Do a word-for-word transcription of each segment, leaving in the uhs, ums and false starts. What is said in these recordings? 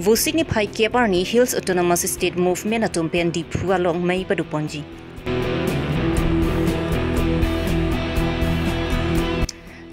Vosik niphai kep arni Hills Autonomous State Movement atum pen Diphu along mei padoponji.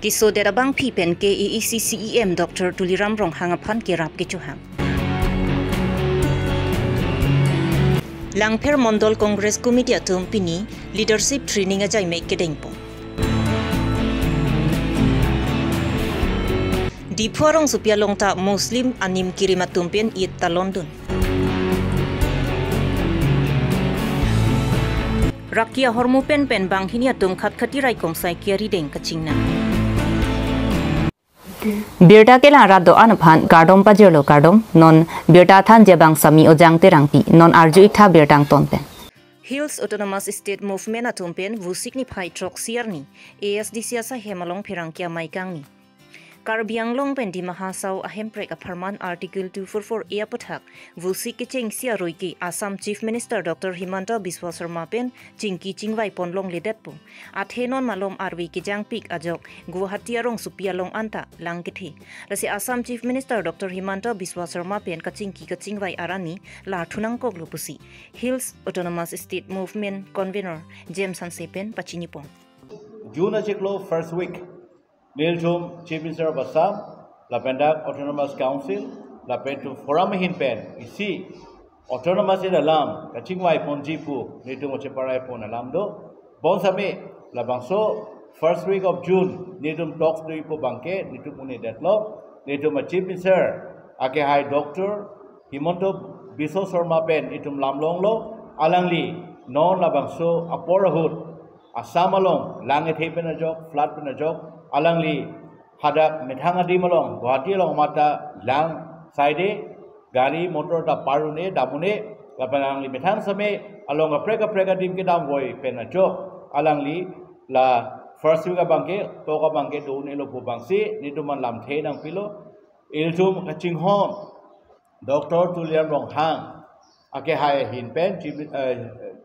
Kesodet abangpi pen K A A C C E M Doctor Tuliram Ronghang aphan kerap kechohang. Langpher Mondol Congress Committee atum pini leadership training ajai mei kedengpon. Diphu arongsopi along ta Muslim anim kirim atum pen Eid talondun. Rakia hormu pen pen banghini atum khatkhati raikom sai kiari deng kachingnang. Birta kelang rat do-an aphan kardom pajirlo, kardom. Non birta thanji abang Sami Ojang Terangpi, non arju-ik tha birta angton pen. Hills Autonomous State Movement atum pen Vosik niphai throksi arni A S D C asahem along pherangke amei kangni. Karbi Anglong pen Dima Hasao ahemprek apharman Article two four four A aputhak Vosik kechengsi arui ke Assam Chief Minister Doctor Himanta Biswa Sarma pen chingki chingvaipon longledetpo. Athe non malom arve kejangpik ajok Guwahati arongsopi along anta lang kethe. Lasi Assam Chief Minister Doctor Himanta Biswa Sarma pen kachingki kachingvai arni larthu nangkoklo pusi Hills Autonomous State Movement Convener James Hanse pen pachinipon. June achiklo first week, nelitum Chief Minister of Assam, lapen dak Autonomous Council, lapen itum forum ahin pen isi autonomous alam kachingvaiponji pu nelitum kacheparai pon alam do. Bonsitame labangso first week of June nelitum talks do-ikpo abangke nelitum un-edetlo. Nelitum a Chief Minister akehai Doctor Himanta Biswa Sarma pen itum lam longlo, alangli non labangso apor ahut Assam along lang kethe pen ajok, flood pen ajok, alangli hadak methang adim along, Guwahati along mate lang saide, gari motor ta par un-e, dam un-e, lapen alangli methang sitame along kaprek kaprek adim kedam voi pen ajok, alangli la first week abangke, talk abangke do un-elo pu abangsi nelitum aphan lamthe nangpilo. Ilitum kachinghon Doctor Tuliram Ronghang akehai ahin pen, Chief, eh,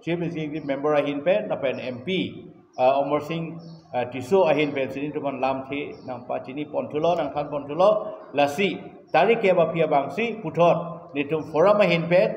Chief Executive Member ahin pen, lapen M P, eh, Amarsing, eh, Tisso ahin pensi nelitum aphan lamthe nangpachiniponthulo, nangthanponthulo. Lasi tarik kep aphi abangsi puthot nelitum forum ahin pen,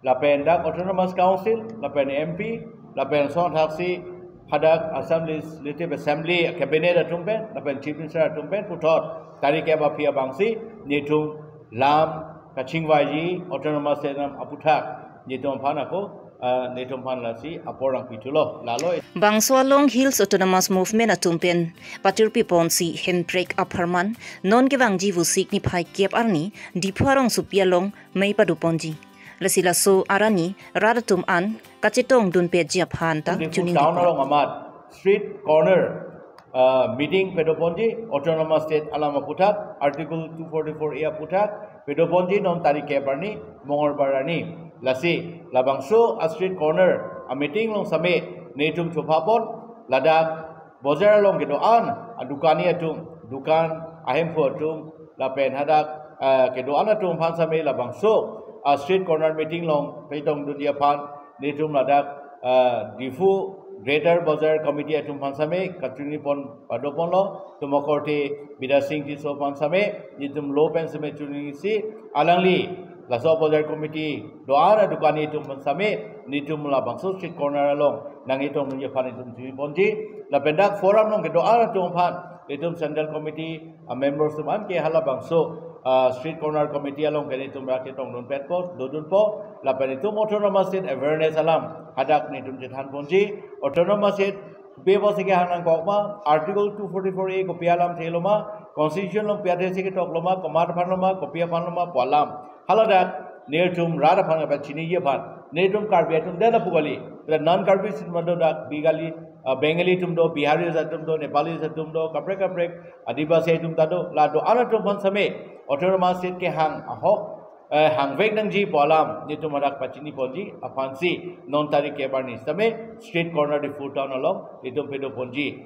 lapen dak Autonomous Council, lapen M P, lapen lason thaksi hadak Assam Legislative Assembly Cabinet atum pen, lapen Chief Minister atum pen puthot tarik kep aphi abangsi nelitum lam kachingvaiji, Autonomous State alam aputhak nelitum aphan ako, ah, nelitum aphan lasi apor nangpithulo, lalo. Bangso along Hills Autonomous Movement atum pen patirpiponsi hemprek apharman non kevangji Vosik niphai kep arni Diphu arongsopi along mei padoponji. Lasi laso arni rat atum an kachetongdunpetji aphan ta Diphu choningri town pon. Along amat street corner, ah, meeting padoponji, Autonomous State alam aputhak, Article two forty-four A aputhak padoponji, non tarik kep arni, Mongolbar arni. Lasi labangso a street corner a meeting along sitame nelitum chophapon, ladak bojar along kedo-an adukani atum, dukan ahemphu atum, lapen hadak, eh, kedo-an atum aphan sitame labangso, ah, street corner meeting along petongdunji aphan nelitum ladak, eh, Diphu Greater Bojar Committee atum aphan sitame kachinipon padoponlo, itum akorte Bidya Sing Tisso aphan sitame nelitum lo pen sitame chinisi, alangli laso Bojar Committee do-an adukani atum aphan sitame nelitum labangso street corner along nangketongdunji aphan itum chiniponji, lapen dak forum along kedo-an atum aphan itum Central Committee a members atum an ke halabangso, ah, street corner committee along ke nelitum rak ketongdunpetpo, dodunpo, lapen itum Autonomous State awareness alam hadak nelitum chethanponji, Autonomous State kopi apotsi kehang nangkok ma, Article two forty-four A kopi alamthe lo ma, Constitution along pi athesi ketok lo ma, komat aphan lo ma, kopi aphan lo ma pu alam. Haladak nelitum rat aphan kapachiniji aphan, nelitum Karbi atum det apu kali, la non Karbi atum do, dak Bengali, ah, Bengali atum do, Bihari atum do, Nepali atum do, kaprek kaprek Adivasi atum ta do, la do-an atum aphan sitame Autonomous State kehang ahok, eh, hangvek nangji pu alam nelitum hadak pachiniponji aphansi non tarik kep arni sitame street corner Diphu town along nelitum padoponji.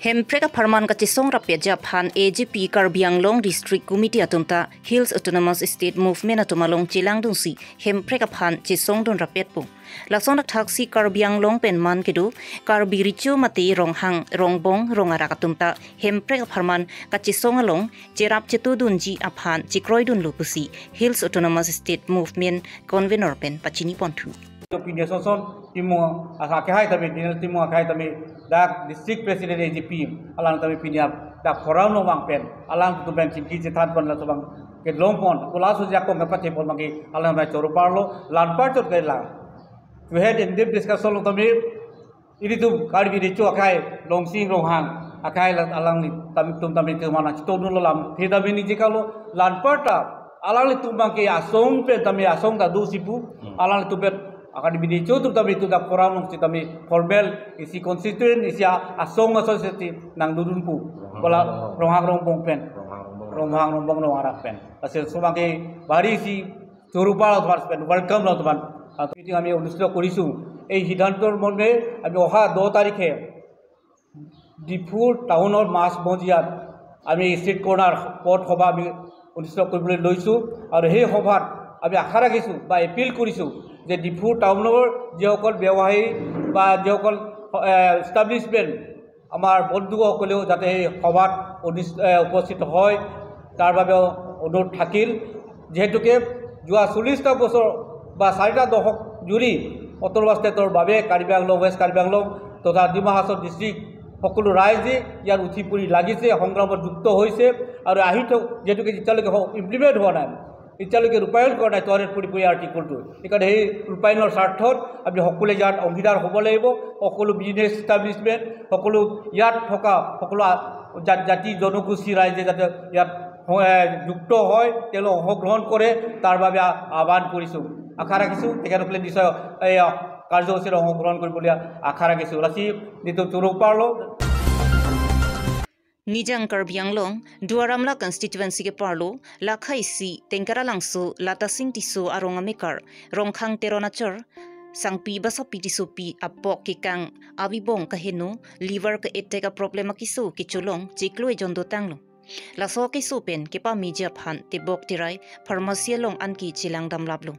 Hemprek apharman kachesong rapetji aphan A J P Karbi Anglong District Committee atum ta Hills Autonomous State Movement atum along chelangdunsi Hemprek aphan chesongdun rapetpo. Lason athaksi Karbi Anglong pen man kedo Karbi Recho mate Ronghang, Rongbong, Rongarak atum ta Hemprek apharman kachesong along cherap chetodunji aphan chekroidunlo pusi Hills Autonomous State Movement Convenor pen pachiniponthu. Opinion soson timo asa akhai tame, general timo akhai tame, dak District President A J P alang tame pini dak forum along vang pen, alangtum pen chingki chethanpon, laso abang kelongpon, kula su jakong kapachepon abangke alang tame choro parlo, la-anpar chot ke lang. We had in-depth discussion along tame, ilitum Karbi Recho akhai, Longsing Ronghang akhai la alanglitum tame, tum tame ke mana chitodunlo lam, the tame niji kalo, la-anpar ta alanglitum abangke asong pen tame asong ta dosi pu, Hmm. alanglitum pen Karbi Recho atum tame itum dak forum along si tame formal isi constituent isi a-, asong asong si nangdodun pu. Ronghang Bola Rongbong. Ronghang Rongbong pen. Ronghang Rongbong. Ronghang Rongbong Rongarak pen. Lasi laso abangke bari si choro parlo latum pen, welcome lo latum pen. Ah, meeting ami onustito korisu. Ei siddhantor morme ami oha do tarikhe Diphu town-ot mass bondiyat ami street corner pot hoba ami onustito koribole loisu. Aru sei hobat ami asha rakhisu ba appeal korisu je Diphu town-or jiসকল ব্যবসায়ী ba jiসকল, eh, establishment আমাৰ বন্ধুসকলেও যাতে সেই সভাত অনুস-, এ, উপস্থিত হয়, তাৰ বাবেও অনুৰোধ থাকিল। যিহেতুকে যোৱা চল্লিশটা বছৰ বা চাৰিটা দশক জুৰি অট'নমাছ ষ্টেটৰ বাবে কাৰ্বি আংলং, ৱেষ্ট কাৰ্বি আংলং তথা ডিমা হাছাও ডিষ্ট্ৰিক্ট সকলো ৰাইজে ইয়াত উঠি পৰি লাগিছে, সংগ্ৰামত যুক্ত হৈছে আৰু আহি থক, যিহেতুকে যেতিয়ালৈকে হ-, ইমপ্লিমেণ্ট হোৱা নাই, এতিয়ালৈকে ৰূপায়ণ কৰা নাই তহৰিৰ পুৰি পুৰি আৰ্টিকলটো। সেইকাৰণে সেই ৰূপায়ণৰ স্বাৰ্থত আমি সকলোৱে ইয়াত অংশীদাৰ হ'ব লাগিব। সকলো বিজনেছ এষ্টাব্লিছমেণ্ট, সকলো ইয়াত থকা সকলো আ-, জা-, জাতি জনগোষ্ঠী ৰাইজে যাতে ইয়াত হ-, এ, যুক্ত হয়, তেওঁলোকে অংশগ্ৰহণ কৰে, তাৰ বাবে আ-, আহ্বান কৰিছোঁ। আশা ৰাখিছোঁ তেখেতসকলে নিশ্চয় এই, আ, কাৰ্যসূচীত অংশগ্ৰহণ কৰিবলগীয়া আশা ৰাখিছোঁ। Lasi nelitum choro parlo. Nijang Karbi Anglong, Duar Amla constituency ke parlo, lakha isi, Tengkaralangso, Latasing Tisso arong amekar, Rongkhang Teron achor, Sangpi Basapi Tissopi apok kekang, abibong kaheno, liver ke attack a-problem akeso kecholong, chiklo ejon dotanglo. Laso akeso pen kepameji aphan tebok terai, pharmacy along anke chelangdamlaplo.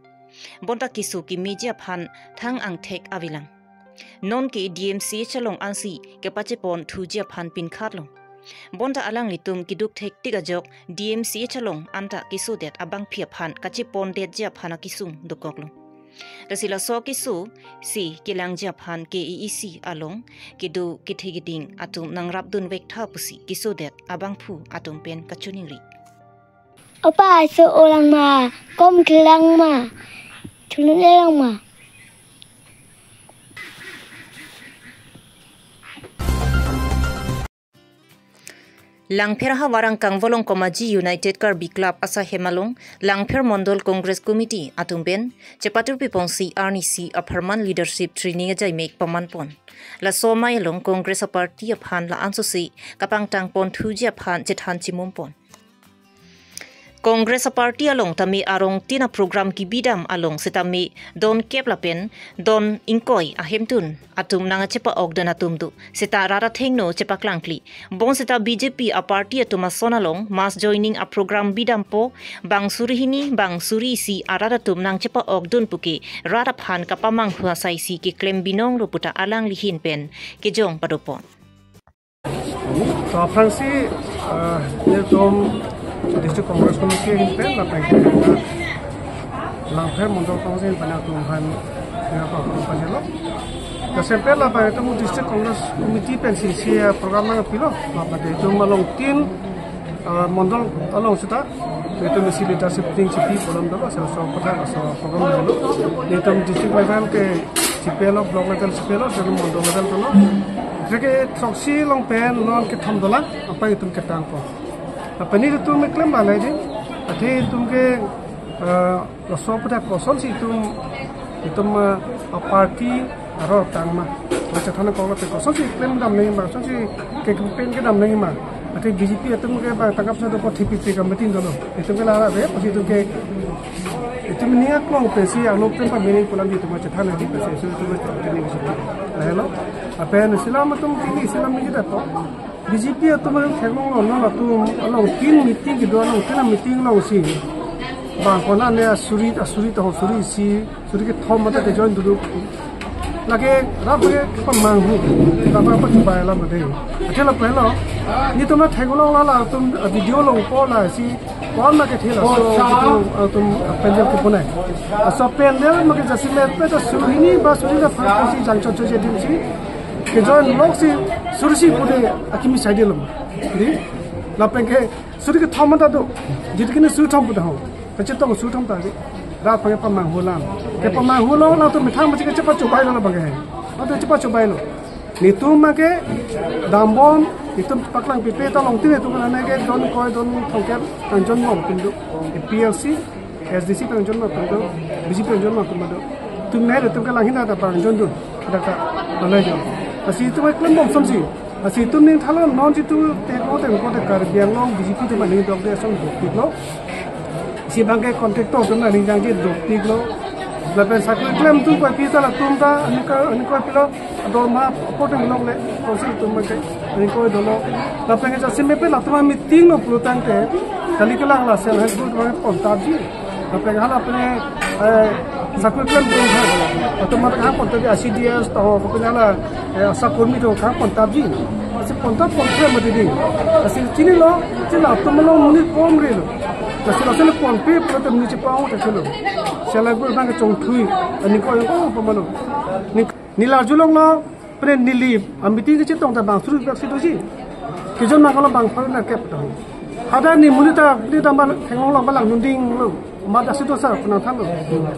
Bonta keso kemeji aphan thang angthek avelang. Nonke D M C H along ansi kepacheponthuji aphan pinkhatlo. Bonta alanglitum keduk thektik ajok D M C H along anta kesodet abangpi aphan kachepondetji aphan akesung dokoklo. Lasi laso akeso si kelangji aphan K A A C along kedo kethe keding atum nangrapdunvek tha pusi kesodet abangphu atum pen kachiningri. Opa, so olang ma, kom kelang ma, thunun elang ma. Langpher havar angkang Volongkom Aji United Karbi Club asahem along, Langpher Mondol Congress Committee atum pen chepatur piponsi arnisi apharman leadership training ajaimek pamanpon. Laso amei along Congress aparty aphan la-ansosi kapangtangponthuji aphan chethan chimumpon. Congress aparty along tame arong tin a-program kebidam along setame don kep lapen don ingkoi ahemtun atum nangchepa-okdun atum do, seta rat athengno chepaklangkle. Bonseta B J P aparty atum ason along mass joining a-program bidampo, bang suri hini, bang suri isi arat atum nangchepa-okdun puke rat aphan kapamanghu asaisi keklem binonglo puta alangli ahin pen kejong padopon. To aphrangsi, eh, nelitum District Congress Committee ahin pen lapen ke Langpher Mondol Congress ahin pen nangtum aphan ya pa pa jelo. Lapen lapen itum District Congress Committee pensi isi, eh, program nangpilo. Lapen itum along tin, eh, Mondol along seta itum isi leadership meeting chipi pulo, laso aso pada laso program dolo. Itum district level ke chipilo, block level chipilo, lapen Mondol level dolo. Itum ke throksi along pen non kethom dolang, anpar itum ketangpo. Lapen nelitum keklem balai di, athe itum ke, eh, laso pada kosonsi itum, itum, eh, aparty arong tangma. Macam thana kong lapen kosonsi klem dam nangji ma, kosonsi ke campaign kedam nangji ma. Athe B J P atum ke bang tangkap satu ko T P P committee dolo. Itum ke lara be, pasti itum ke, itum niat long pensi alo pen pamini pulang di itum macam thana di pensi, so itum macam ini bisa. Lahelo. Lapen isi alam itum ini, isi alam ini kita to. B J P atum theklong lo, non atum along tin meeting kedo, along tin meeting alongsi bang konane asuri, asuri taho, suri isi, suri kethom mate kejoin duduk. Lake rap ke pamanghu, rap ke pachubai alam ade. Athela pelo, netum theklong la, latum video longpo lasi, kon na kethe laso, atum, atum pandal keponai. Laso pandal mate jasemet pen ta suri hini ba suri ra phak si jangchot chot jedimsi kejoin loksi, suri isi pu de akimi saide lo. Di, lapen ke suri kethom ta do, jit kini suri thom pu ta ho. Kachetong suri thom ta di. Rap ke pamanghu alam. Kepamanghu lo, latum methang masi kechepachubai lo abang ke. Latum chepachubai lo. Netum mate dambom, netum paklang pipe ta along tin netum nane ke don ingkoi, don thomkep, kangjon mo atum do. A P L C, A S D C kangjon mo atum do, B J P kangjon mo atum do. Netum nai netum kelang hina ta kangjon dun. Ada ka, mana jo. Lasi netum klembom somsi. Lasi netum ning thalo non jitu te ko te ko te Karbi Anglong B J P atum aning dok de ason dopik lo. Si abang ke contractor atum aning jangje dopik lo. Lapen sakuri klem atum pa pita latum ta aning ka, aning ko pilo. Dorma apo atum longle, council atum mate, aning ko dolo. Lapen ke jasemet pen latum meeting lo pulotangte, kali kelang la self help group mate pon tabji. Lapen hala pen, eh, sakuri klem atum ha, atum mate ha pon tabji, C D S taho, lapen hala, eh, ASHA karmi atum ha pon tabji. Lasi pon ta pon klem mati di. Lasi chinilo, chinilo atum lo monit komre lo. Lasi, lasi lo ponpe pulote monit chepang ta chelo. Self help group abang ke chongthui, aning ko ko pamalo. Ni, neli arjulong lo, pre neli, a meeting kechetong ta bang suri bak si doji. Kejon ma kalau bang pharo na kep ta. Ada ni monit ta, ni ta mal, theklong lo balang nunding lo. Mat asi dosa, pernah than lo.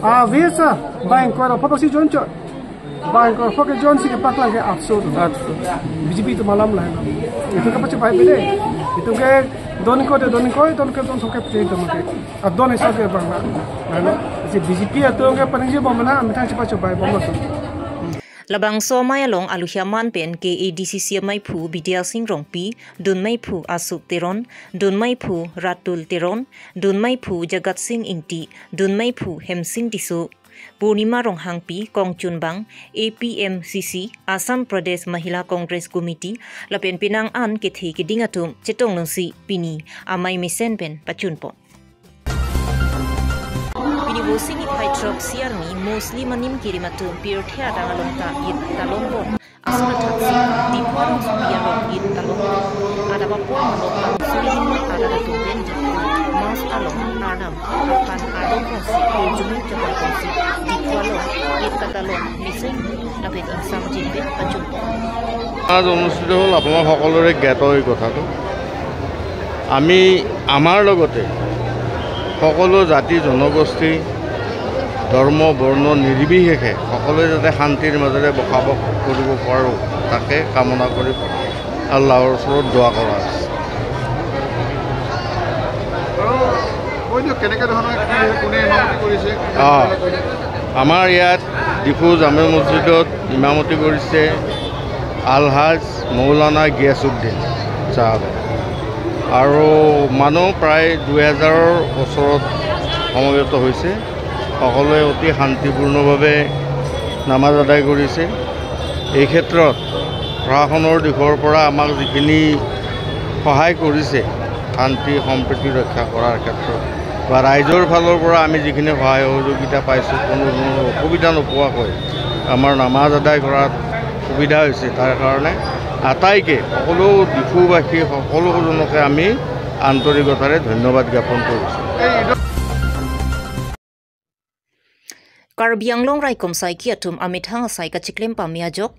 Ave sa, bang ko ra pharo si jonchot. Bang ko pharo kejonsi kepaklang ke atso do. Atso. B J P atum alam lain lo. Netum kapachubai pe de. Netum ke don ingkoi de, don ingkoi, don ke don thomkep pe de mate. Adon hisab ke bang la. Lain lo. Si B J P atum ke paningje bom na, methang chepachubai bom lo. Labangso amei along aluhi aman pen K A D C C ameiphu Bidya Sing Rongpi, dun meiphu Asuk Teron, dun meiphu Ratul Teron, dun meiphu Jagat Sing Ingti, dun meiphu Hemsing Tisso, Purnima Ronghangpi, kongchunbang A P M C C, Assam Pradesh Mahila Congress Committee, lapen penang an kethe keding atum chetong longsi pini amei mesen pen pachunpon. Pini Vosik niphai throksi arni Muslim anim kirim atum pirthe adang along ta Eid ta longpon. Ason athaksi Diphu arongsopi along Eid ta longpon. Adap apor malok bang suri hini arat atum pen Diphu Mosque along arnam aphan ardom ponsi, kurjumi chapon ponsi, Diphu along Eid katalon mesen lapen ingsamjin pen pachunpon. আজ অনুষ্ঠিত হ'ল আপোনালোক সকলোৰে জ্ঞাত এই কথাটো। আমি আমাৰ লগতে সকলো জাতি জনগোষ্ঠী, ধৰ্ম বৰ্ণ নিৰ্বিশেষে সকলোৱে যাতে শান্তিৰ মাজেৰে বসবাস কৰিব পাৰোঁ, তাকে কামনা কৰি আল্লাহৰ ওচৰত দোৱা কৰা আছে। আৰু কৈ দিয়ক, কেনেকে ধৰণৰ কি, কোনে ইমামতি কৰিছে? অ, আমাৰ ইয়াত ডিফু জামে মছজিদত ইমামতি কৰিছে আলহাজ মৌলানা গিয়াছুদ্দিন চাহাব। আৰু মানুহ প্ৰায় দুই হাজাৰৰ ওচৰত সমবেত হৈছে। সকলোৱে অতি শান্তিপূৰ্ণভাৱে নামাজ আদায় কৰিছে। এই ক্ষেত্ৰত প্ৰশাসনৰ দিশৰ পৰা আমাক যিখিনি সহায় কৰিছে, শান্তি সম্প্ৰীতি ৰক্ষা কৰাৰ ক্ষেত্ৰত বা ৰাইজৰ ফালৰ পৰা আমি যিখিনি সহায় সহযোগিতা পাইছোঁ, কোনো ধৰণৰ অসুবিধা নোপোৱাকৈ আমাৰ নামাজ আদায় কৰাত সুবিধা হৈছে। তাৰ কাৰণে আটাইকে, সকলো ডিফুবাসী সকলোজনকে আমি আন্তৰিকতাৰে ধন্যবাদ জ্ঞাপন কৰিছোঁ। Karbi Anglong raikom saiki atum amethang asai kachiklem pame ajok,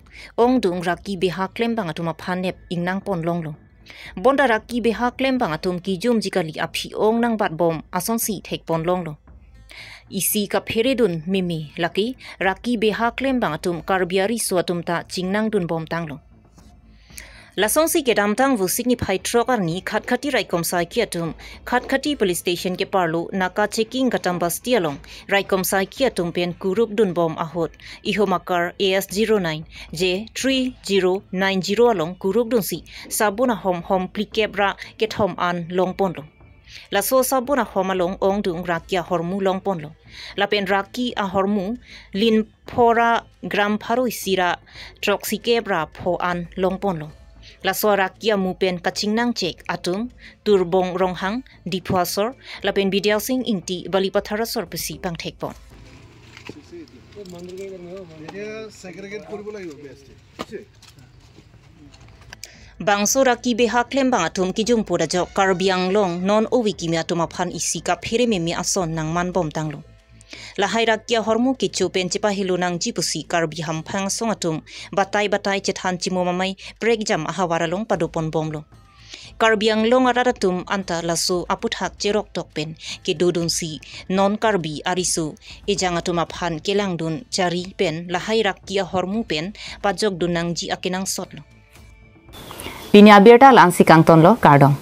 ongdung raki beha klembang atum aphan nep ingnang pon longlo. Bonta raki beha klembang atum kijumji kali aphi ong nangbatbom asonsi thekpon longlo. Isi kapheredun meme lake raki beha klembang atum Karbi ariso atum ta chingnangdunbom tanglo. Lasonsi kedamtang Vosik niphai throk arni Khatkhati raikom saiki atum Khatkhati police station keparlo naka checking Gadam Basti along raikom saiki atum pen kurukdunbom ahut ihum akar A S zero nine J three zero nine zero along kurukdunsi sabun ahom hom phlikep ra kethom an longponlo. Laso sabun ahom along ongdung raki ahormu longponlo. Lapen raki ahormu lin pho ra gram pharo isi ra throksikep ra pho an longponlo. Laso araki amu pen kachingnang chek atum Turbong Ronghang, Diphu asor, lapen Bidya Sing Ingti, Balipathar asor pusi pangthekpon. এতিয়া ছেগ্ৰিগেট কৰিব লাগিব best. Bangso araki beha klembang atum kijumpo dajok Karbi Anglong non ove kimi atum aphan isi kaphere meme ason nangmanbomtanglo. Lahai araki ahormu kecho pen chepahelo nangji pusi Karbi hamphang asong atum batai batai chethan chimum amei prekjam ahavar along padoponbomlo. Karbi Anglong arat atum anta laso aputhak cheroktok pen kedodunsi non Karbi ariso ejang atum aphan kelangdun chari pen lahai araki ahormu pen pajokdun nangji akenangsotlo. Pini abirta la-ansi kangtonlo, kardom.